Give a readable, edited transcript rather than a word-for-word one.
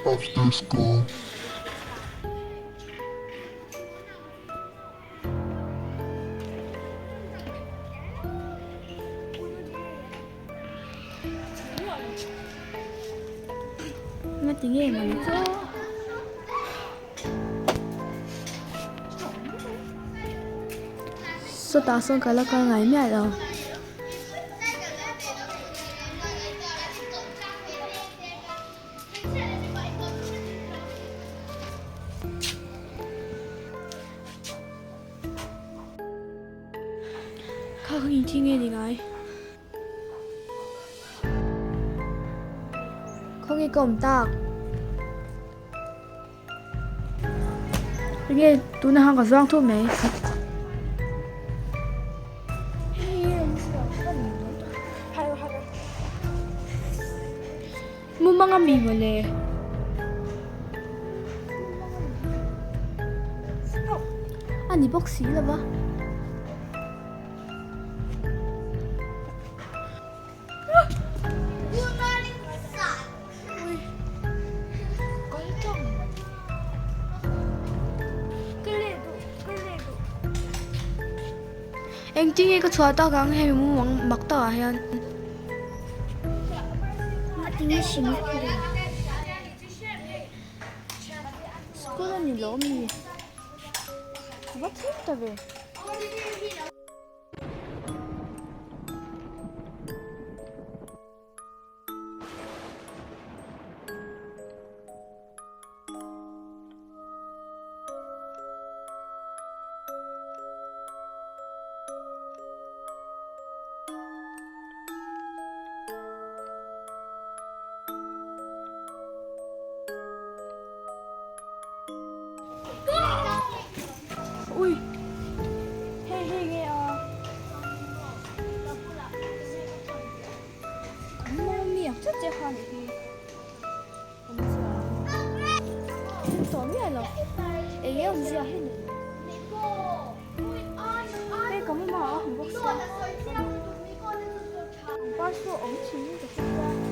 After school. Ngati nge mawni chu. Sawtah sawn ka la kal ngai miah lo. Kha kha engtin nge ni ngai? Khawnge ka awm tak? Enge tuna khan ka zuang thut mai. Mumang a mi mawle. A ni bawk si lo va. Engtin nge ka chhuah tak ang hemi mumang mak takah hian. School a ni lo mi? Va thim ta ve. Ui hei hei nge a Mami ang chat che khan hi tawh miah lo eng eng zia hi ni hei ka mama a awm bawk sia pangpar chu a awm thin in ka hria.